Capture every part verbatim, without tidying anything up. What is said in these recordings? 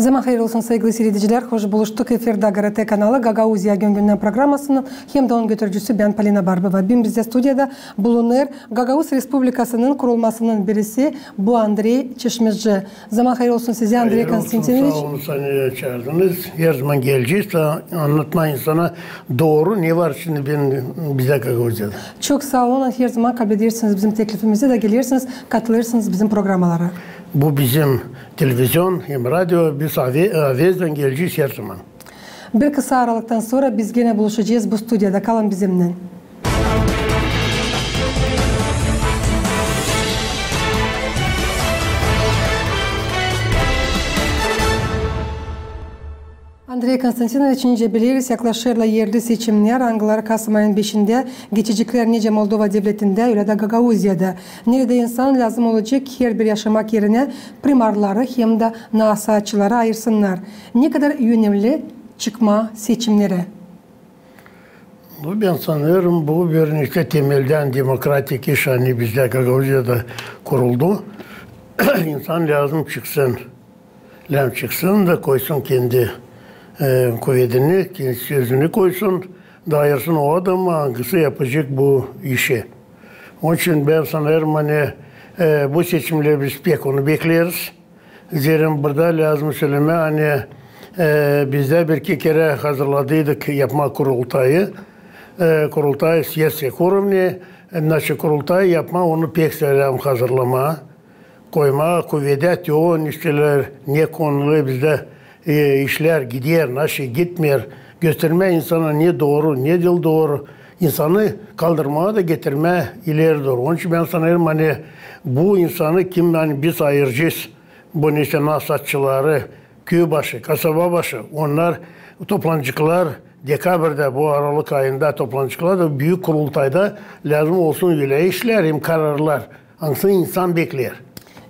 Zaman hayır olsun, saygılı siiredicilär. Hoş buluştuk. Efirdä GRT kanalı, Gagauziya göngündän programasının hem dä onun götürücüsü bän, Polina Barbova. Büün bizdä studiyada bulunêr Gagauz Respublikasının kurulmasının birisi, bu Andrey Çeşmeci. Zaman hayır olsun sizä, Andrey Konstantinoviç. Hayır olsun, saa olun, seni çaardınız. Herzaman gelecez annatmaa insana dooru, ne var şindi bän bizdä Gagauziyada. Çok saa olun, herzaman kabul edersiniz bizim teklifimizi da gelersiniz, katılêrsınız bizim programalara. Bu bizim televizion hem radio, biz ave-, avezdän gelecez herzaman. Bir kısa aralıktan sora biz genä buluşacez bu studiyada. Kalın bizimnän. Andrey Konstantinoviç, nicä bileriz, yaklaşêrlar erli seçimnär, angıları kasım ayın beşindä geçeceklär nicä Moldova devletindä, ölä dä Gagauziyada, neredä insan lääzım olacek herbir yaşamak erinä primarları hem dä nasaatçıları ayırsınnar. Ne kadar önemli çıkmaa seçimnerä? Bu, bän sanêrım, bu bir neçä temeldän demokratik iş, ani bizdä Gagauziyada kuruldu. İnsan lääzım çıksın. Lääzım çıksın da koysun kendi, e, kuvedini, kendi sözünü koysun. Da ayırsın o adamı, angısı yapacek bu işi. Onun için bän sanêrım, ani, e, bu seçimleri biz pek onu bekleriz. Zerä burada lääzım sölemää, ani, e, bizdä bir-iki kerä hazırladıydık yapmaa kurultayı. E, kurultayı, съезд всех уровней, e, naşey kurultayı yapmaa, onu pek severim hazırlamaa. Koymaa kuvedä te o işlär, ne konuda bizdä, e, işlär gider, naşey gitmeer, göstermää insana ne dooru, ne diil dooru. İnsanı kaldırmaa da getirmää ileri dooru. Onun için bän sanêrım, ani bu insanı kim, ani biz ayıracez, bu neçä nasaatçıları, küübaşı, kasababaşı, onnar toplanaceklar dekabrdä, bu aralık ayında toplanaceklar da büük kurultayda lääzım olsun ölä işlär hem kararlar, angısını insan bekleer.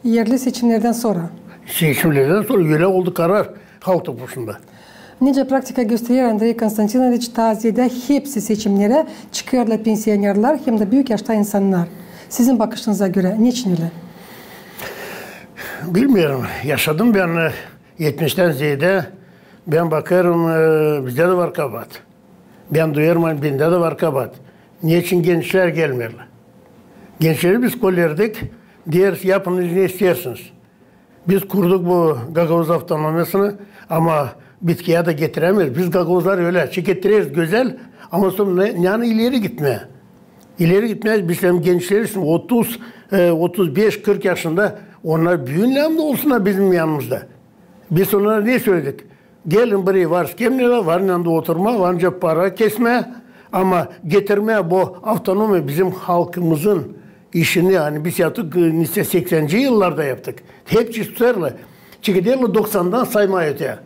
Erli seçimnerdän sora. Seçimlerdän sora ölä oldu karar Halk Topluşunda. Nicä praktika gösterer, Andrey Konstantinoviç, taa zeedä hepsi seçimnerä çıkêrlar pensionerlär hem dä büük yaşta insannar. Sizin bakışınıza görä, neçin ölä? Bilmeerim. Yaşadım bän, e, etmiştän zeedä. Bän bakêrım, e, bizdä dä var kabaat. Bän duyêrım, ani bendä dä var kabaat. Neçin gençlär gelmeerlär? Gençleri biz kolerdik, deeriz, yapınız ne isteersiniz. Biz kurduk bu gagauz avtonomiyasını, ama bitkiyä dä getirämeeriz. Biz gagauzlar ölä çekettiriz gözäl, ama sora ne, ne ani ileri gitmää. İleri gitmää, bizim gençler için otuz, e, otuz beş, kırk yaşında, onnar büün lääzım da olsunnar bizim yanımızda. Biz onnara ne söledik? Gelin, burayı var skemnelär, var nanda oturmaa, var nicä para kesmää, ama getirmää bu avtonomiya bizim halkımızın işini, ani biz yaptık, e, neçä seksänci yıllarda yaptık. Hepsi susêrlar. Çekederlär doksandan saymaa öteyä.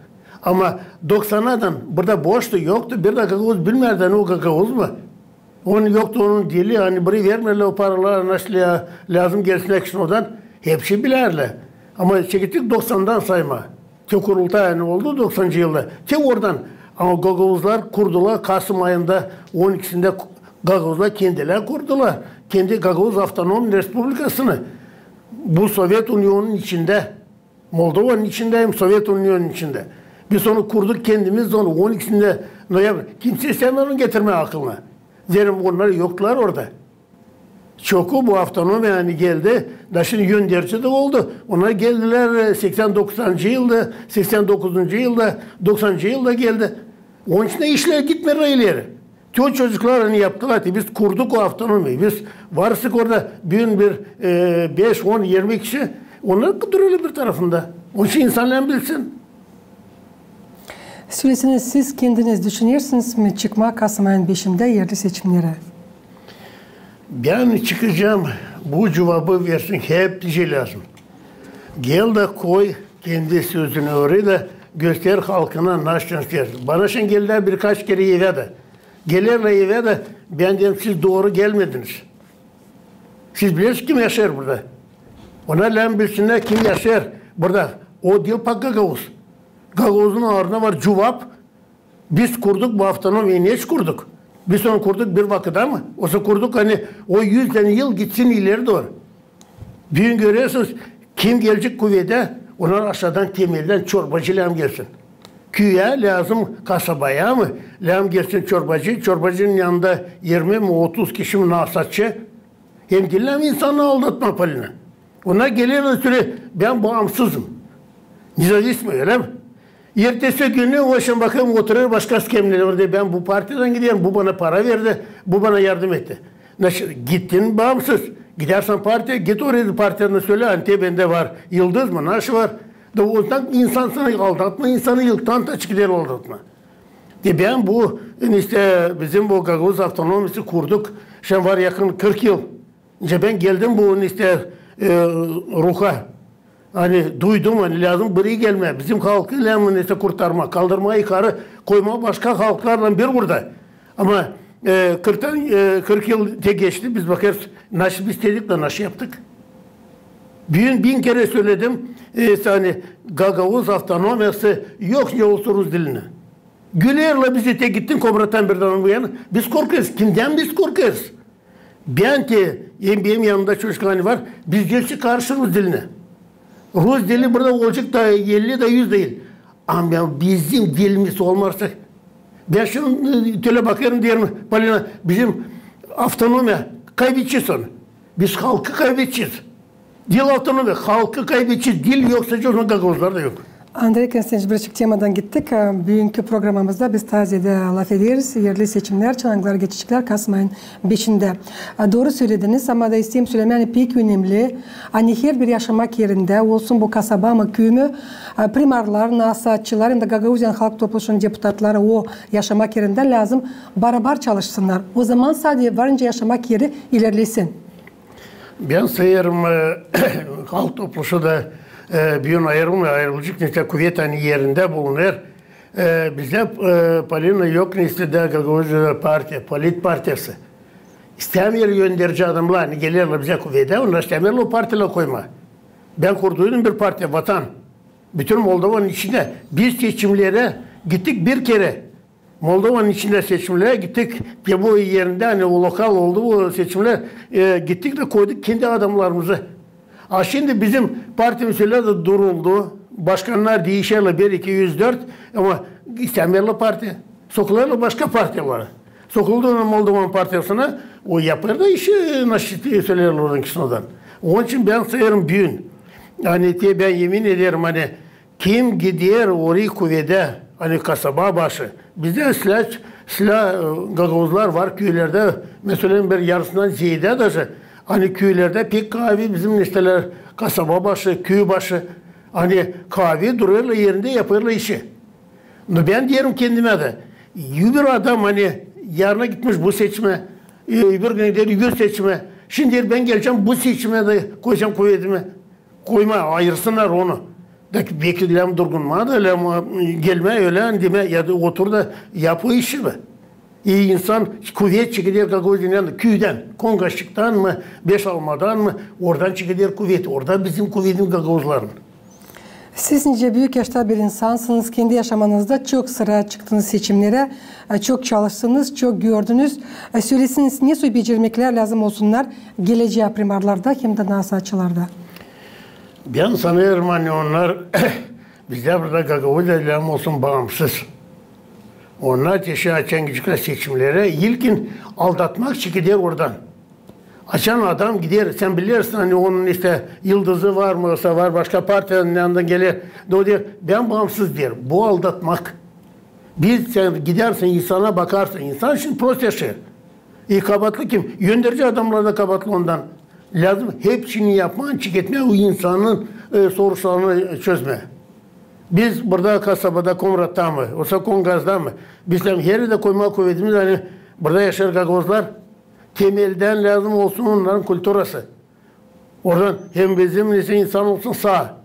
Ama doksanadan burada boştu, yoktu. Bir dä gagauz bilmeer dä, ne o gagauz mu? Onun yoktu, onun dili, ani burayı vermeerlär o paraları, naşey lääzım gelsin ekşin odan. Hepsi bilärlär. Ama çekettik doksandan saymaa. Te kurultay, ani oldu doksancı yılda. Te oradan, ama gagauzlar kurdular kasım ayında on ikisindä, gagauzlar kendilär kurdular kendi Gagauz Avtonom Respublikasını. Bu Sovet Unionunun içindä, Moldovanın içindä hem Sovet Unionunun içindä. Biz onu kurduk kendimiz, onu on ikisindä noyabr. Kimsä istämeer onu getirmää aklına. Zerä onnar yoktular orada. Çoku bu avtonomiya, ani geldi, da şindi gönderici dä oldu. Onnar geldilär, e, seksän dokuzuncu yılda, seksän dokuzuncu yılda, doksancı yılda geldi. Onun için dä işlär gitmeer ileri. Te o çocuklar, ani yaptılar, te biz kurduk o avtonomiyayı. Biz varız orada büün bir, e, beş, on, irmi kişi. Onnar durêrlar bir tarafında. Onun için insan lääzım bilsin. Söleseniz, siz kendiniz düşünersiniz mi çıkmaa kasım ayın beşindä erli seçimnerä? Bän çıkacam, bu cuvabı versin hepsi lääzım. Gel da koy kendi sözünü oraya da göster halkına, naşey isteer. Bana şindi geldilär birkaç kerä evä dä. Gelerlär evä dä, bän deerim, siz dooru gelmediniz. Siz bilersiniz, kim yaşêêr burada. Onnar lääzım bilsinnär, kim yaşêêr burada. O diil pak gagauz. Gagauzun aarına var cuvap. Biz kurduk bu avtonomiyayı. Neçin kurduk? Biz onu kurduk bir vakıda mı? Osa kurduk, ani o üz dä yıl gitsin ileri dooru. Büün görersiniz, kim gelecek kuvedä, Onnar aşaadan, temeldän çorbacı lääzım gelsin. Küüyä lääzım, kasabaya mı lääzım gelsin çorbacı. Çorbacının yanında irmi mi, otuz kişi mi, nasaatçı. Hem diil lääzım insanı aldatmaa, Polina. Onnar gelerlär söleer: bän baamsızım. Независимый, ölä mi? Ertesi günü o şindi bakêrım, oturêr başka skemnelerdä. Bän bu partiyadan giderim, bu bana para verdi, bu bana yardım etti. Значит, gittin baamsız, gidärsin partiya, git oraya, partiyadan sölä, ani te bendä var Yıldız mı, naşı var. Da ondan insan seni aldatmaa, insanı ilktän dä çıkêr aldatmaa. Da bän bu, işte, bizim bu Gagauz avtonomiyası kurduk, şindi var yakın kırk yıl. İşte bän geldim bu, işte, e, ruha. Ani duydum, ani lääzım burayı gelmää, bizim halkı lääzım, işte, kurtarmaa, kaldırmaa yukarı, koymaa başka halklarlan bir burada. Ama, e, kırktan, e, kırk yıl te geçti, biz bakêrız, naşı biz istedik da naşı yaptık. Büün bin kerä söledim, e, ani Gagauz avtonomiyası yok, ne olsun rus dilinä. Gülerlär bizi, te gittin Komrattan birdan bu yana. Biz korkêrız. Kimdän biz korkêrız? Bän te, hem benim yanımda çocuklar var, biz hepsi karşı rus dilinä. Rus dili burada olacek da elli da, üz da yıl. Ama bizim dilimiz olmazsa, bän şindi, e, tölä bakêrım, deerim: Polina, bizim avtonomiya, kaybedecez onu. Biz halkı kaybedecez. Dil avtonomiya, halkı kaybedecez. Dil yoksa, o zaman gagauzlar da yok. Andrey Konstantinoviç, birazcık temadan gittik. E, büünkü programamızda biz taaziyedä lafederiz. Erli seçimnär, çanaklar geçireceklär kasım ayın beşindä. E, dooru sölediniz, ama da isteerim sölemää, ani pek önemli, ani herbir yaşamak erindä, olsun bu kasaba mı, küü mü, e, primarlar, nasaatçılar, hem dä Gagauziyanın Halk Topluşunun deputatları o yaşamak erindä lääzım barabar çalışsınnar. O zaman sade varınca yaşamak eri ilerlesin. Bän sayêrım, e, Halk Topluşu da, e, büün ayırılmêêr, ayırılacek, neçin kuvet ani erindä bulunêr. E, bizdä, e, Polina, yok neçin dä Gagauziyada partiya, polit partiyası. İstämeerlär gönderici adamnar, ani gelerlär bizä kuvedä, onnar istämeerlär o partiyaları koymaa. Bän kurduydum bir partiya, Vatan. Bütün Moldovanın içindä. Biz seçimnerä gittik bir kerä. Moldovanın içindä seçimnerä gittik. Te bu erindä, ani o lokal oldu bu seçimnär, e, gittik dä koyduk kendi adamnarımızı. A şindi bizim partiyamız ölä dä duruldu. Başkannar diişerlär, bir, iki, üz, dört, ama istämeerlär partiya. Sokulêrlar başka partiyalara. Sokuldu Moldovan partiyasına, o yapêr da işi, naşı söleerlär oradan, Kişinövdan. Onun için bän sayêrım büün, ani te bän emin ederim, ani kim gider orayı kuvedä, ani kasaba başı. Bizdä islää, islää, e, gagauzlar var küülerdä, meselän, bir yarısından zeedä daje, ani küülerdä pek kaavi bizim neşteler, kasaba başı, küü başı, ani kaavi durêrlar erindä, yapêrlar işi. No bän deerim kendimä dä, öbür adam, ani yarına gitmiş bu seçimä, e, öbür gün gider öbür seçimä. Şindi deer, bän gelecäm bu seçimä dä koyacam kuvedimi. Koymaa, ayırsınnar onu. Da bekleyelim durgunmaa da, lääzım, e, gelmää ölä, ani demää, ya da otur da yap o işi be. E, insan kuvet çekeder Gagauziyanın, küüdän, Kongaççıktan mı, Beşalmadan mı, oradan çekeder kuvet, orada bizim kuvedimiz gagauzların. Siz nicä büük yaşta bir insansınız, kendi yaşamanızda çok sıra çıktınız seçimnerä, e, çok çalıştınız, çok gördünüz. E, söleseniz, ne soy becermeklär lääzım olsunnar gelecää primarlarda hem dä nasaatçılarda? Bän sanêrım, ani onnar, bizdä burada Gagauziyada lääzım olsun baamsız. Onnar te şindi açan gideceklär seçimnerä, ilkin aldatmak çekeder oradan. Açan adam gider, sän bilersin, ani onun işte yıldızı var mı, osa var başka partiyanın yanından geler. Da o deer, bän baamsız deer. Bu aldatmak. Bir sän gidärsin, insana bakarsın. İnsan için prost yaşêêr. E, kabaatlı kim? Gönderici adamnar da kabaatlı ondan. Lääzım hepsini yapmaa, çeketmää o insanın, e, soruşlarını çözmää. Biz burada kasabada, Komratta mı, osa Kongazda mı, biz lääzım her erdä koymaa kuvedimizi, ani burada yaşêêr gagauzlar, temeldän lääzım olsun onnarın kulturası. Oradan hem bizim neşe insan olsun saa.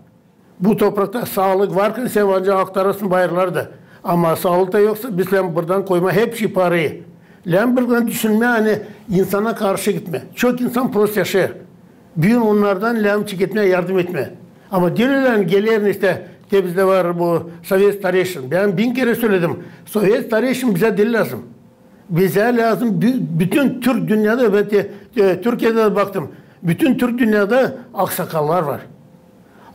Bu toprakta saalık varkan sän ancak aktarasın bayırları da. Ama saalık ta yoksa biz lääzım buradan koymaa hepsi parayı. Lääzım buradan düşünmää, ani insana karşı gitmää. Çok insan prost yaşêêr. Büün onnardan lääzım çeketmää, yardım etmää. Ama diil ölä, ani geler işte, te bizdä var bu sovet stareyşin. Bän bin kerä söledim. Sovet stareyşin bizä diil lääzım. Bizä lääzım bü-, bütün Türk dünnedä, bän te, e, Türkiyedä dä baktım. Bütün Türk dünnedä aksakallar var.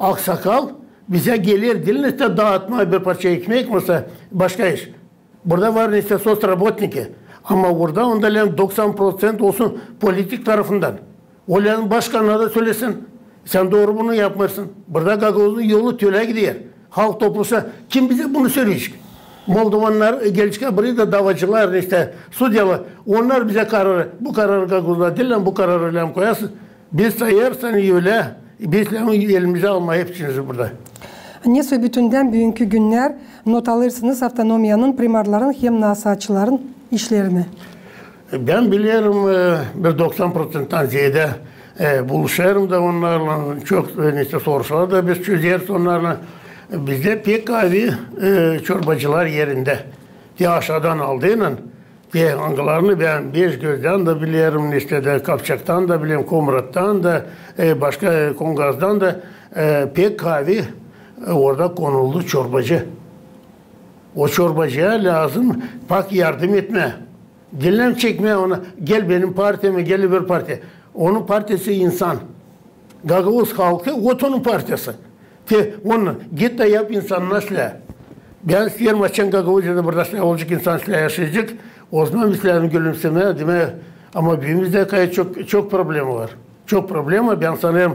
Aksakal Bizä geler diil neştä daatmaa bir parça ekmek, mesela başka iş. Burada var neştä sosrabotniki. Ama burada onda lääzım doksan proţent olsun politik tarafından. O lääzım başkanına da sölesin. Sän dooru bunu yapmêêrsın. Burada gagauzun yolu tölä gider. Halk topluşa, kim bizä bunu söleyecek? Moldovannar, e, gelecek burayı da davacılar, neştä sudyalar. Onnar bizä kararı, bu kararı gagauzlar diil, bu kararı lääzım koyasın. Biz sayêrız, ani ölä, biz lääzım elimizä almaa hepsinizi burada. Nesoy bütündän büünkü günnär not alêrsınız avtonomiyanın primarların hem nasaatçıların işlerini? Bän bilerim, e, bir doksan proţenttän zeedä, e, buluşêrım da onnarlan, çok, e, neştä soruşlar da biz çözeriz onnarlan. Bizdä pek kavi, e, çorbacılar erindä. Te aşaadan aldıynan, te angılarını bän Beşgözdän dä bilerim, neştä dä Kapçaktan da bilerim, Komrattan da, e, başka, e, Kongazdan da, e, pek kavi, e, orada konuldu çorbacı. O çorbacıya lääzım pak yardım etmää. Diil lääzım çekmää onu, gel benim partiyama, gel öbür partiya. Onun partiyası insan. Gagauz halkı, ot onun partiyası. Te onu git da yap insannar islää. Bän isteerim, açan Gagauziyada burada islää olacek insan islää yaşayacek. Ozaman biz lääzım gülümsemää, demää, ama büümüzdä kayı çok, çok problema var. Çok problema, bän sanêrım,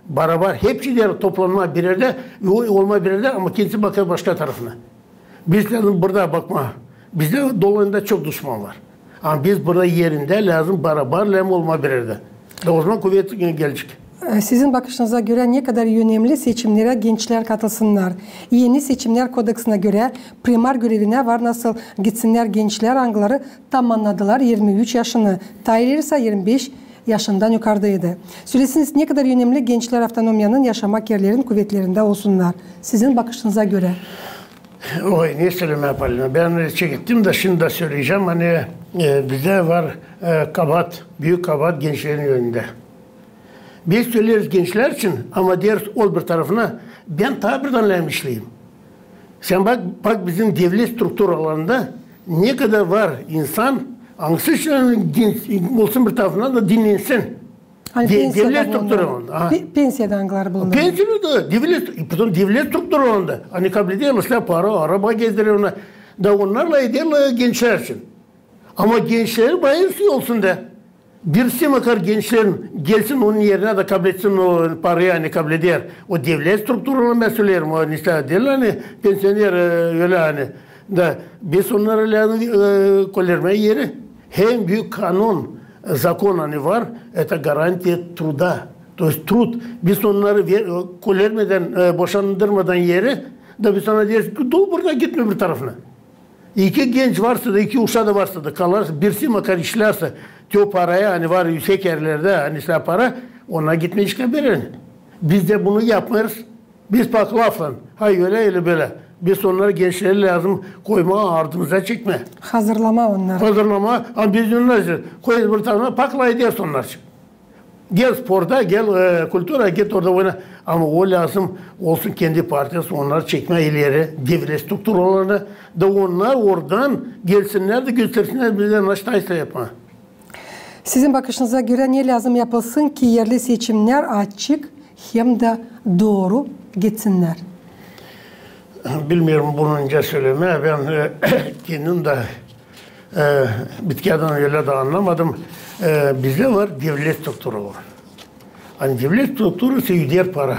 barabar hepsi der toplanmaa bir erdä, ve o olmaa bir erdä, ama kendisi bakêr başka tarafına. Biz lääzım burada bakmaa. Bizdä dolayında çok duşman var. Ama biz burada erindä lääzım barabar lääzım olmaa bir erdä. Da ozaman kuvet gelecek. E, sizin bakışınıza görä, ne kadar önemli seçimnerä gençlär katılsınnar? Eni seçimnär kodeksına görä, primar görevinä var nasıl gitsinnär gençlär, angıları tamamnadılar irmi üç yaşını, taa ileri sa irmi beş yaşından yukarıdaydı. Sölesiniz, ne kadar önemli gençlär avtonomiyanın yaşamak erlerin kuvetlerindä olsunnar, sizin bakışınıza görä? Oy, ne sölemää, Polina? Bän çekettim da, şindi dä söleyecäm, ani, e, bizdä var, e, kabaat, büük kabaat gençlerin önündä. Biz söleeriz gençlär için, ama deeriz o bir tarafına, bän taa birdan lääzım işleyim. Sän bak, bak bizim devlet strukturalarında ne kadar var insan, angısı için genç olsun bir tarafına da dinlensin. Ani de-, pensiyadan devlet strukturalarında. Ha. Pe-, pensiyadan angıları bulunur. Pensiyadan da devlet, потом devlet strukturalarında. Ani kablederlär islää para, araba gezdirer ona. Da onnarlan ederlär gençlär için. Ama gençleri bayılsın olsun da. Birisi makar gençlerin gelsin onun erinä da kabletsin o parayı, ani kableder. O devlet strukturalarını bän söleerim, o neştä diil, ani pensioner, e, ölä ani. Da biz onnarı lääzım, e, kolermää eri. En büük kanun, e, zakon, ani var, это гарантия труда. То есть труд. Biz onnarı ver-, kolermedän, e, boşandırmadan eri, da biz ona deeriz, dur burada, gitmä bir tarafına. İki genç varsa da, iki uşaa da varsa da, kalarsa, birisi makar işlärsä, te o parayı, ani var üüsek erlerdä, ani islää para, ona gitmää işkär berelim. Biz dä bunu yapmêêrız. Biz pak laflan, hay ölä, ölä bölä. Biz onnarı, gençleri lääzım koymaa, ardımıza çekmää. Hazırlamaa onnarı. Hazırlamaa, ama biz onnarı koyêrız bir tarafına, pak lafederiz onnar için. Gel sporta, gel, e, kultura, git orada oyna. Ama o lääzım olsun kendi partiyası, onnarı çekmää ileri, devlet strukturalarına da, onnar oradan gelsinnär dä göstersinnär bizä, naştaysa yapmaa. Sizin bakışınıza görä, ne lääzım yapılsın, ki erli seçimnär açık hem dä dooru geçsinnär? Bilmeerim bunu nicä sölemää. Bän, e, kendim dä, e, bitkiyädän ölä dä annamadım. E, bizdä var devlet strukturaları. Ani devlet strukturası üder para.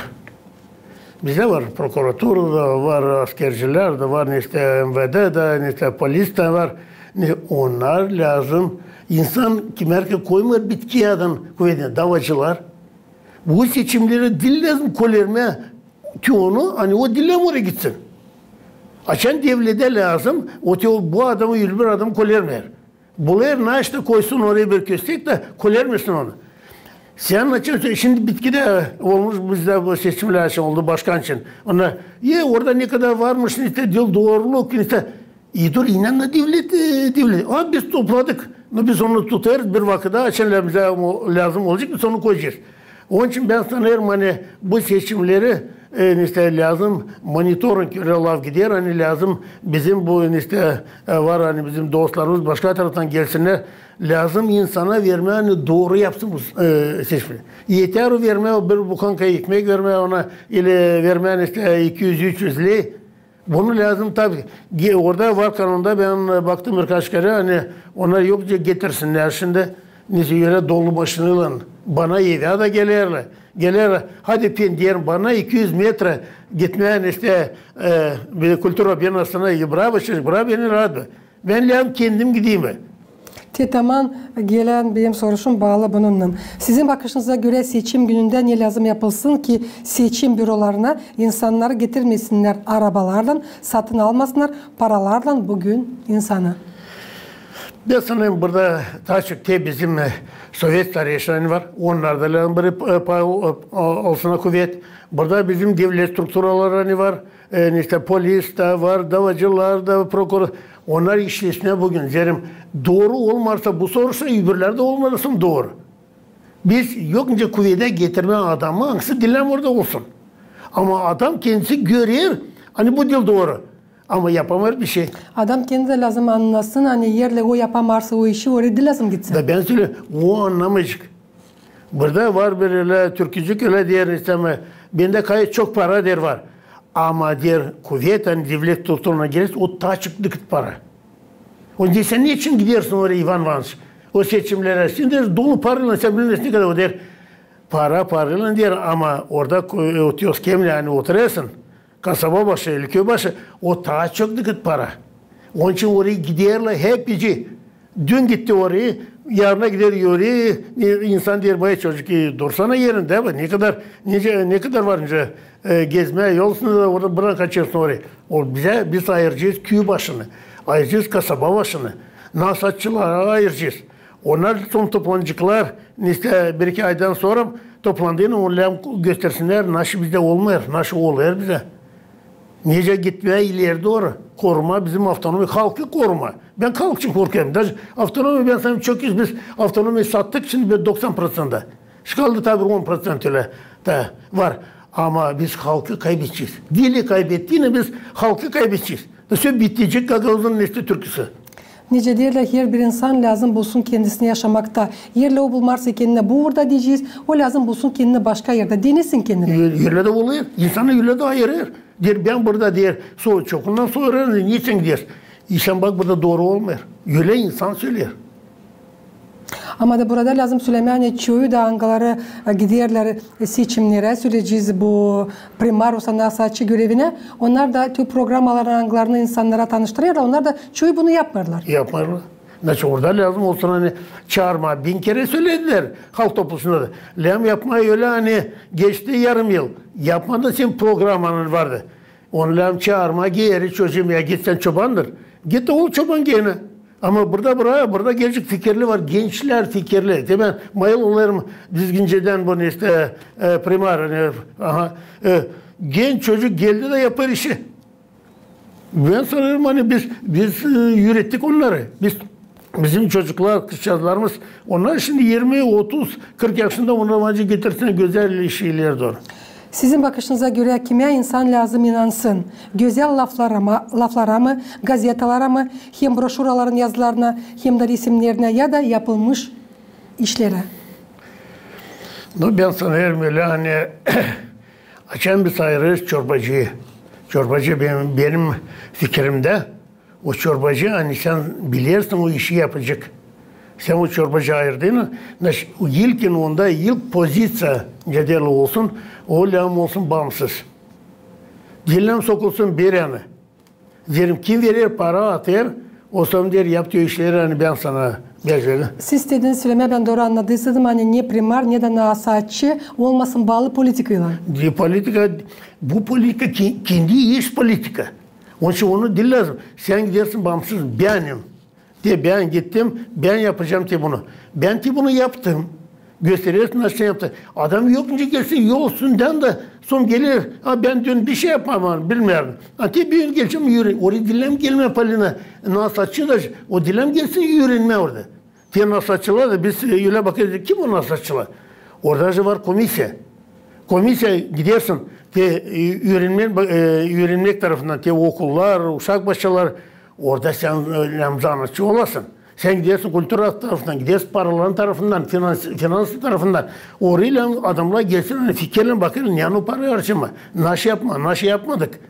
Bizdä var prokuratura da, var askercilär dä, var neştä M V D da, neştä polis dä var. Ne, onnar lääzım, insan kimär ki koymêêr bitkiyädän kuvedinä, davacılar. Bu seçimnerä diil lääzım kolermää te onu, ani o diil lääzım oraya gitsin. Açan devledä lääzım, o te o, bu adamı, ölä bir adamı kolermeer. Bulêr naşta koysun oraya bir köstek da kolermesin onu. Sän açan, şindi bitkidä olmuş bizdä bu seçimnär için oldu başkan için. Ona, e, orada ne kadar varmış, neştä diil dooruluk, neştä. E, dur, inan da devlet, e, devlet. A, biz topladık. No biz onu tutêrız bir vakıda, açan lääzım, lääzım olacek, biz onu koyacez. Onun için bän sanêrım, ani bu seçimneri E, işte, lääzım monitoring, ölä laf gider, ani lääzım bizim bu, işte, e, var, ani bizim dostlarımız başka taraftan gelsinnär. Lääzım insana vermää, ani dooru yapsın bu, e, seçimi. Eter o vermää, bir bukanka ekmek vermää ona, ili vermää, işte, iki üz, üç üz ley. Bunu lääzım, tabii, ge-, orada var kanunda, bän, e, baktım birkaç kerä, ani onnar yok getirsinnär şindi. Neçin ölä dolu maşinaylan bana evä dä gelerlär. Gelerlär, hadi, bän deerim, bana iki üz metra gitmää, işte, e, bir kultura binasına, e, bırak, bırak beni raat. Bän lääzım kendim gideyim. Te taman gelän benim soruşum baalı bununnan. Sizin bakışınıza görä seçim günündä ne lääzım yapılsın ki seçim bürolarına insannar getirmesinnär arabalarlan, satın almasınnar paralarlan büün insanı? Bän sanêrım, burada taa çok te bizim, e, sovet stareyşinleri var. Onnar da lääzım bir, e, pay, e, olsun kuvet. Burada bizim devlet strukturaları, ani var. E, işte, polis dä var, davacılar da, prokuror. Onnar işlesinnär büün. Zerä dooru olmarsa bu soruşta, öbürlär dä olmasın dooru. Biz yok nicä kuvedä getirmää adamı, angısı diil orada olsun. Ama adam kendisi görer, ani bu diil dooru. Ama yapamêêr bişey. Adam kendi dä lääzım annasın, ani eer o yapamêêrsa o işi, oraya diil lääzım gitsin. Da bän söleerim, o annamayacek. Burada var bir ölä türkücük, ölä deer, işte, bendä gayet çok para, deer, var. Ama, deer, kuvet, ani devlet strukturuna girer, o taa çok dıkıt para. O deer, sän neçin gidersin oraya, İvan İvanıç? O seçimnerä, sän, deer, dolu paraylan, sän bilmeersin, ne kadar o, deer. Para paraylan, deer, ama orada ku-, o tioskemnä, ani oturêrsın, kasaba başı, ili köy başı, o taa çok dıkıt para. Onun için oraya giderlär hepsi. Dün gitti oraya, yarına gider oraya. E, insan deer, vay çocuk, e, dursana erindä, bak, ne kadar, nicä, ne kadar var nicä, e, gezmää, yol üstündä dä orada bırak, kaçêrsın oraya. O bizä, biz ayıracez köy başını, ayıracez kasaba başını, nasaatçıları ayıracez. Onnar sora toplanaceklar, işte, bir-iki aydan sora toplandıynan, onnar göstersinnär, nasıl bizdä olmêêr, nasıl olêr bizä. Nicä gitmää ileri dooru, korumaa bizim avtonomiya, halkı korumaa. Bän halk için korkêrım. Даже avtonomiya, bän sanêrım, çok üz biz avtonomiya sattık, şindi bir doksan proţentä. Şindi kaldı taa bir on proţent ölä dä var. Ama biz halkı kaybedecez. Diil kaybettiynän biz halkı kaybedecez. Da sö bitecek Gagauzun, işte, türküsü. Nicä deerlär, herbir insan lääzım bulsun kendisinä yaşamakta. Eer o bulmêêrsa kendinä bu uurda, deyecez, o lääzım bulsun kendinä başka erdä. Denesin kendinä. Ölä, ölä dä bulêr. İnsanı ölä dä ayırêr. Deer, bän burada, deer, so-, çokundan sorêr, neçin gidersin? İşän bak, burada dooru olmêêr. Ölä insan söleer. Ama da burada lääzım sölemää, ani çoyu da, angıları, e, giderlär, e, seçimnerä, söleyecez, bu primar, o sırada nasaatçı görevinä, onnar da tüm programmaları, angılarını insannara tanıştırêrlar, onnar da çoyu bunu yapmêêrlar. Yapmêêrlar. Значит, orada lääzım olsun, ani çaarmaa, bin kerä sölediler halk topluşunda da. Lääzım yapmaa ölä, ani geçti yarım yıl. Yapmadın sän programmanı, vardı. Onu lääzım çaarmaa geeri, çocuum, ya git sän çobandır. Git ol çoban genä. Ama burada, burada, burada gelecek fikirli var, gençlär fikirli. Te bän mayıl olêrım düzgüncedän bunu, işte, e, primar, e, aha, e, genç çocuk geldi dä yapêr işi. Bän sanêrım, ani biz, biz, e, üürettik onnarı. Biz, bizim çocuklar, kızçaazlarımız, onnar şindi irmi, otuz, kırk yaşında, onnar var nicä getirsin gözäl işi ileri dooru. Sizin bakışınıza görä, kimä insan lääzım inansın? Gözäl laflara mı, laflara mı, gazetalara mı, hem broşuraların yazılarına, hem dä resimnerinä ya da yapılmış işlerä? Ну, bän sanêrım ölä, ani açan biz ayırêrız çorbacıyı. Çorbacı benim, benim fikirimdä, o çorbacı, ani sän bilersin, o işi yapacek. Sän o çorbacı ayırdın, значит, ilkin onda, ilk poziţiya, nicä deerlär, olsun, o lääzım olsun baansız. Diil sokulsun bir yana. Deerim, kim verer para, atar, o sora deer, yap o işleri, ani bän sana beceririm. Siz istediniz sölemää, bän dooru annadıysaydım, ani ne primar, ne dä nasaatçı olmasın baalı politikaylan. Politika, bu politika ke-, kendi iş politika. Onun için onu diil lääzım. Sän gidersin baansız, bänim. Te bän gittim, bän yapacam te bunu. Bän te bunu yaptım. Gösterersin, nasıl yaptı. Adam yok nicä gelsin, yol üstündän dä sora geler. Ha, bän dün bişey yapmadım, bilmeerim. Ha, te büün gelecäm, üüre-, oraya diil lääzım gelmää, Polina, nasaatçı da, o diil lääzım gelsin üürenmää orada. Te nasaatçılar da biz, e, ölä bakêrız, kim o nasaatçılar? Orada же var komisiya. Komisiya gidersin te, e, üürenmäk, e, üürenmäk tarafından, te okullar, uşak başçalar, orada sän, e, lääzım zanaatçı olasın. Sän gidersin kultura tarafından, gidersin paraların tarafından, finans, finans tarafından. Oraya lääzım adamnar gelsin, ani fikirlän bakêr, ne o parayı harcamaa, naşı yapmaa, naşı yapmadık.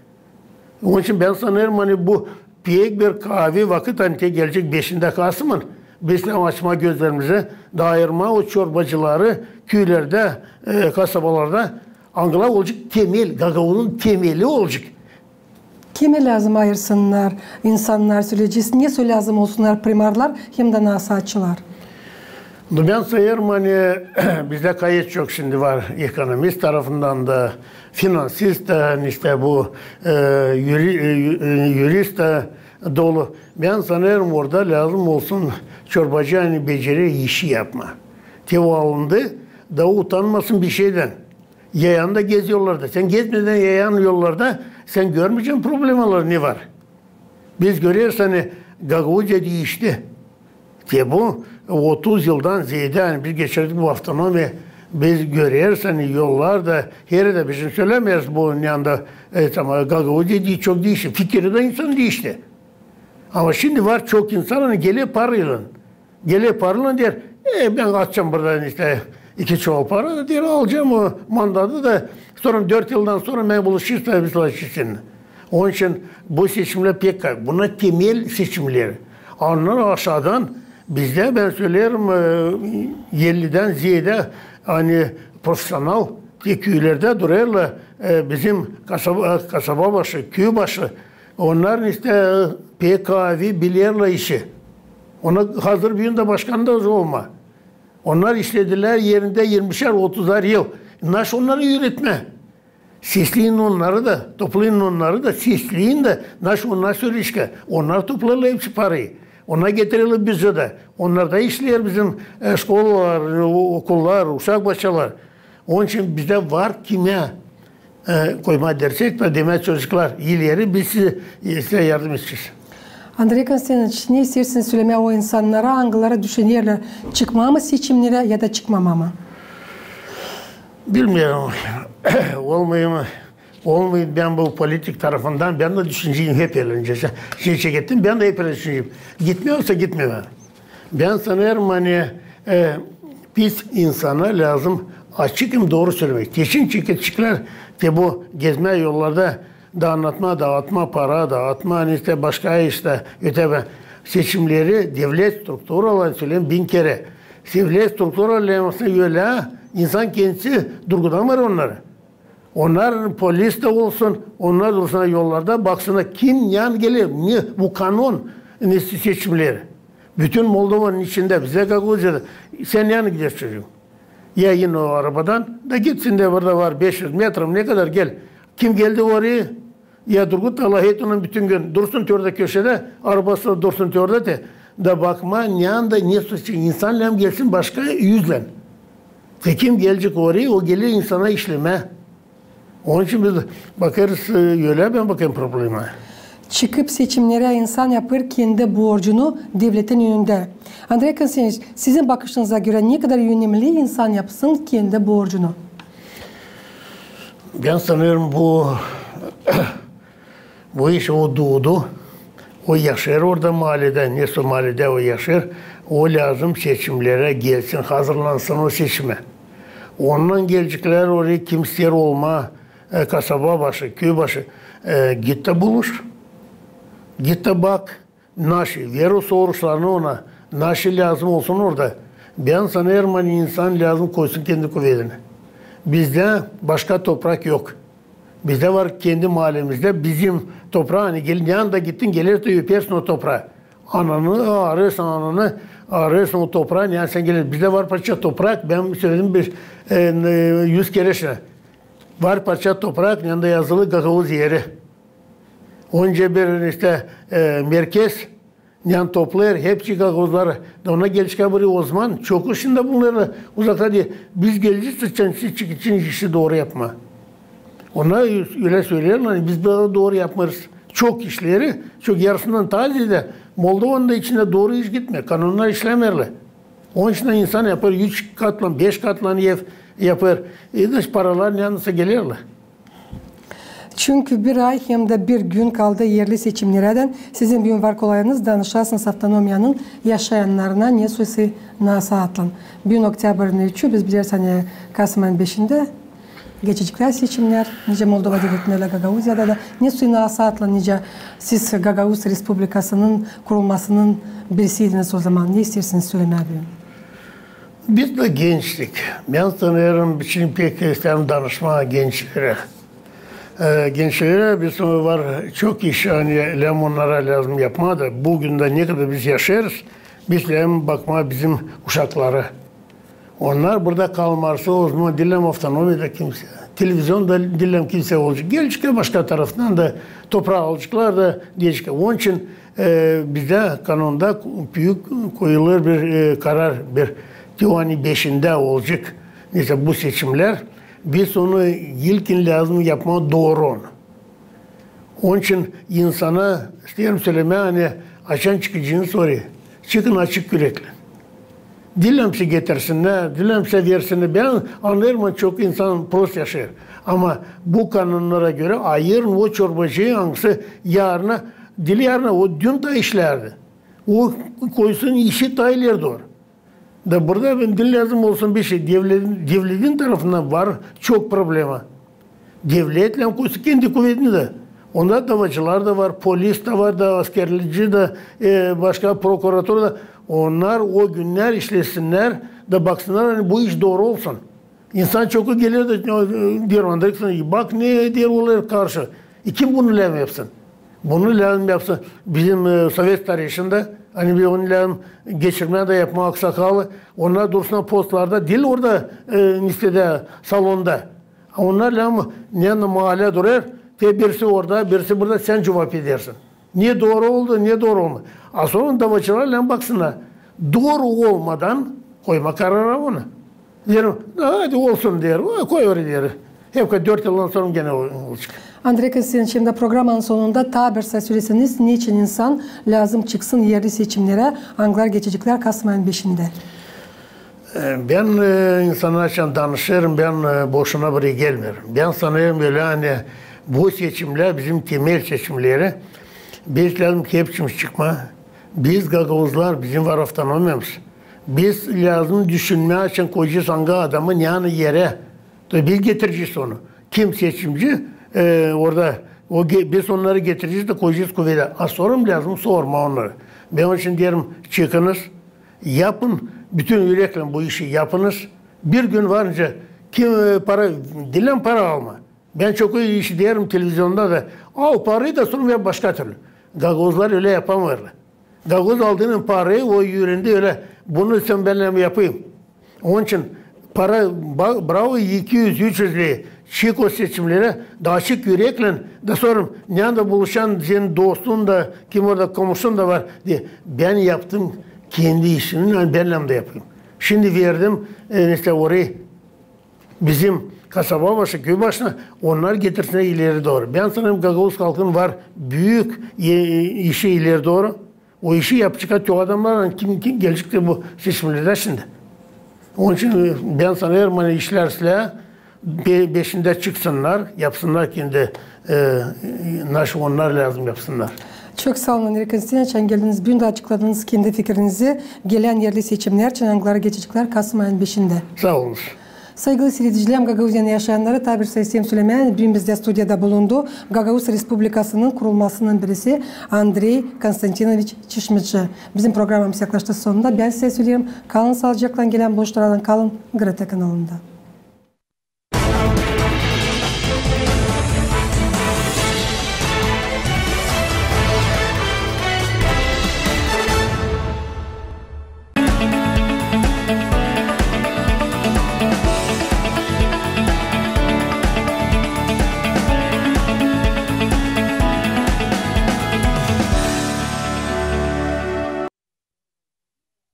Onun için bän sanêrım, ani bu pek bir kaavi vakıt, ani te gelecek beşindä kasımın, biz lääzım açmaa gözlerimizi, da ayırmaa o çorbacıları küülerdä, e, kasabalarda, angıları olacek temel, Gagauzun temeli olacek. Kimi lääzım ayırsınnar insannar, söleyecez, ne sölä lääzım olsunnar primarlar hem dä nasaatçılar? Nu, bän sayêrım, ani bizdä kaç çok şindi var ekonomist tarafından da, finansist da, ani işte bu, e, yuri-, e, yu-, e, yurist da dolu. Bän sanêrım, orada lääzım olsun çorbacı, ani becerer işi yapmaa. Te o alındı, da utanmasın bişeydän. Yayan da gez yollarda. Sän gezmedän yayan yollarda, sän görmeyecän problemaları ne var. Biz göreriz, ani Gagauziya diişti. Te bu otuz yıldan zeedä, ani biz geçirdik bu avtonomiya, biz göreriz, ani yollar da, herä dä biz şindi sölämeeriz bu yanda, e, tamam, Gagauziya di-, çok diişti. Fikiri dä insan diişti. Ama şindi var çok insan, ani geler paraylan. Geler paraylan, deer, e, bän atacam burada işte iki çuval para, da deer, alacam o mandatı da, sora dört yıldan sora bän buluşêrım da biz açısın. Onun için bu seçimlär pek, bunnar temel seçimlär. Onnar aşaadan bizdä, bän söleerim, e, ellidän zeedä, ani profesional te küülerdä durêrlar, e, bizim kasaba, kasaba başı, küü başı, onnar işte, e, pek kaavi bilerlär işi. Onnar hazır büün dä başkan da olmaa. Onnar işledilär erindä irmişär, otuzar yıl. Naşı onnarı üüretmää? Sesleyin onnarı da, toplayın onnarı da, sesleyin dä, naşı onnar söleyecek. Onnar toplêêrlar hepsi parayı. Onnar getirerlär büdjettä. Onnarda işleer bizim, e, şkolalar, e, o-, okullar, uşak başçalar. Onun için bizdä var kimä, e, koymaa dersek dä, demää, çocuklar, ileri biz sizi, e, sizä yardım edecez. Andrey Konstantinoviç, ne isteersiniz sölemää o insannara, angıları düşünerlär çıkmaa mı seçimnerä ya da çıkmamaa mı? Bilmeerim. Olmayım, olmayım bän bu politik tarafından, bän dä düşüneceyim hep elä önce. Şey çekettim, bän dä hep elä düşüneceyim. Gitmää olsa gitmemää. Bän sanêrım, ani, e, biz insana lääzım açık hem dooru sölemäk. Kesin çeketişiklär, te bu gezmää yollarda, daanatmaa, daatmaa para, daatmaa, ani işte başka iştä, ötebä seçimleri devlet strukturaları, söleerim bin kerä. Devlet strukturaları ölä insan kendisi durgudamêêr onnarı. Onnar polis dä olsun, onnar dursunnar yollarda, baksınnar, kim neyan geler, ne bu kanon, ne seçimleri. Bütün Moldovanın içindä, bizdä Gagauziyada, sän neyan gidersin, çocuum? Ya in o arabadan, da git şindi, burada var beş üz metra, ne kadar, gel. Kim geldi orayı, ya durgut da lafet onunnan bütün gün. Dursun te orada köşedä, arabası dursun te orada te. Da bakmaa, neyan da ne suçu. İnsan lääzım gelsin başka üzlän. Te kim gelecek orayı, o geler insana işlemää. Onun için biz bakêrız, e, ölä bän bakêrım problemaya. Çıkıp seçimnerä insan yapêr kendi borcunu devletin önündä. Andrey Konstantinoviç, sizin bakışınıza görä ne kadar önemli insan yapsın kendi borcunu? Bän sanêrım, bu, bu iş o duudu. O yaşêêr orada maaledä, nesoy maaledä o yaşêêr. O lääzım seçimnerä gelsin, hazırlansın o seçimä. Ondan geleceklär orayı, kim isteer olmaa, e, kasaba başı, küü başı, e, git da buluş. Git da bak. Naşı, ver o soruşlarını ona, naşı lääzım olsun orada. Bän sanêrım, ani insan lääzım koysun kendi kuvedini. Bizdä başka toprak yok. Bizdä var kendi maalemizdä, bizim topraa, ani gel, neyan da gittin, gelersin, öpersin o topraa. Ananı aarêrsın, ananı aarêrsın o topraa, neyan sän gelersin. Bizdä var parça toprak, bän söledim bir, e, n-, üz kerä şindi. Var parça toprak, neyan da yazılı Gagauz eri. Onca bir işte, e, merkez, neyan toplêêr hepsi gagauzları. Da ona gelecek biri o zaman, çok işindä bulunêrlar uzakta diil. Biz gelecez için, için işi dooru yapmaa. Onnar ölä söleerlär, ani biz dä dooru yapmêêrız. Çok işleri, çok yarısından taa zeedä Moldovanın da içindä dooru iş gitmeer. Kanonnar işlämeerlär. Onun için insan yapêr üç katlan, beş katlan ev, yapêr. E, dä paralar neredän gelerlär. Çünkü bir ay hem dä bir gün kaldı erli seçimnerä. Sizin büün var kolayınız danışasınız avtonomiyanın yaşayannarına, ne soy nasıl atlan. Büün oktyabrın üçü, biz bilersiniz, ani kasım ayın beşindä geçecek seçimnär, nicä Moldovada, nicä Gagauziyada da. Ne soy nasıl atlan, nicä siz Gagauz Respublikasının kurulmasının birisiydiniz o zaman. Ne isteersiniz sölemää büün? Biz dä gençtik. Bän sanêrım, için pek isteerim danışmaa gençlerä. E, gençlerä biz var çok iş, ani lääzım onnara lääzım yapmaa da. Bu gündä ne kadar biz yaşêêrız, biz lääzım bakmaa bizim uşaklara. Onnar burada kalmarsa, o zaman diil lääzım avtonomiyada kimsä, televizionda diil lääzım kimsä olacek. Gelecek başka taraftan da topraa alaceklar da deyecek. Onun için e, bizdä kanunda büük koyulêr bir, e, karar, bir, te ani beşindä olacek, neysä bu seçimlär, biz onu ilkin lääzım yapmaa dooru onu. Onun için insana isteerim sölemää, ani açan çıkacını sorêr, çıkın açık üreklän. Diil lääzım sizä getirsinnär, diil lääzım sizä versinnär. Bän annêêrım, ani çok insan prost yaşêêr. Ama bu kanunnara görä ayırın o çorbacıyı, angısı yarına, diil yarına, o dün taa işlärdi. O koysun işi taa ileri dooru. Da burada bän diil lääzım olsun bir şey. Devletin, devletin tarafından var çok problema. Devlet lääzım koysun kendi kuvetini dä. Onda davacılar da var, polis dä var da, askerci dä, e, başka prokuratura da. Onnar o günnär işlesinnär da baksınnar, ani bu iş dooru olsun. İnsan çoku geler dä, e, deer, Andrey Konstantinoviç, bak ne deer, olêr karşı. E, kim bunu lääzım yapsın? Bunu lääzım yapsın bizim, e, sovet starişin dä, ani bir onu lääzım geçirmää dä yapmaa aksakalı. Onnar dursunnar postlarda, diil orada, e, neredä, salonda. Onnar lääzım, ne mahalä durêr, te birisi orada, birisi burada, sän cuvap edersin. Ne dooru oldu, ne dooru olmadı. A sora davacılar lääzım baksınnar. Dooru olmadan koyma karara onu. Deerim, hadi olsun, deer, o, koy oraya, deer. Hep dört yıldan sora genä o-, olacek. Andrey Konstantinoviç, hem dä programanın sonunda taa bir söz söleseniz, neçin insan lääzım çıksın erli seçimnerä, angıları geçeceklär kasım ayın beşindä? E, bän, e, insannar için danışêrım, bän, e, boşuna buraya gelmeerim. Bän sanêrım ölä, ani bu seçimlär bizim temel seçimleri. Biz lääzım hepsimiz çıkmaa. Biz gagauzlar, bizim var avtonomiyamız. Biz lääzım düşünmää, açan koyacez angı adamı, nereyi, erä. Tabii biz getirecez onu. Kim seçimci, e, orada, o ge-, biz onnarı getirecez dä koyacez kuvetä. A sora lääzım sormaa onnarı. Bän onun için deerim, çıkınız, yapın, bütün üreklän bu işi yapınız. Bir gün varınca kim, e, para, diil lääzım para almaa. Bän çok işiderim televizionda da, al parayı da sora yap başka türlü. Gagauzlar ölä yapamêêrlar. Gagauz aldıynan parayı, o üürendi ölä, bunu sän bän lääzım yapayım. Onun için para, ba-, bravo, iki üz, üç üz ley, çık o seçimnerä, da açık üreklän, da sora, neredä buluşan senin dostun da, kim orada komşun da var, de, bän yaptım kendi işimi, ani bän lääzım da yapayım. Şindi verdim, e, mesela orayı bizim kasaba başı, köy başına, onnar getirsinnär ileri dooru. Bän sanêrım, gagauz halkın var büük e-, işi ileri dooru. O işi yapacek te o adamnar, kim, kim gelecek te bu seçimnerdä şindi. Onun için, e, bän sanêrım, ani işlär islää, be-, beşindä çıksınnar, yapsınnar kendi, e, naşı onnar lääzım yapsınnar. Çok saa olun, Andrey Konstantinoviç, ani geldiniz büün dä açıkladınız kendi fikirinizi gelän erli seçimnär için, angıları geçeceklär kasım ayın beşindä. Saa olunuz. Saygılı siiredicilär, Gagauziyanın yaşayannarı, taa bir sayı isteerim sölemää, büün bizdä studiyada bulundu Gagauz Respublikasının kurulmasının birisi Andrey Konstantinoviç Çişmici. Bizim programamız yaklaştı sonuna. Bän sizä söleerim, kalın saalıcaklan, gelän buluşmadan kalın GRT kanalında.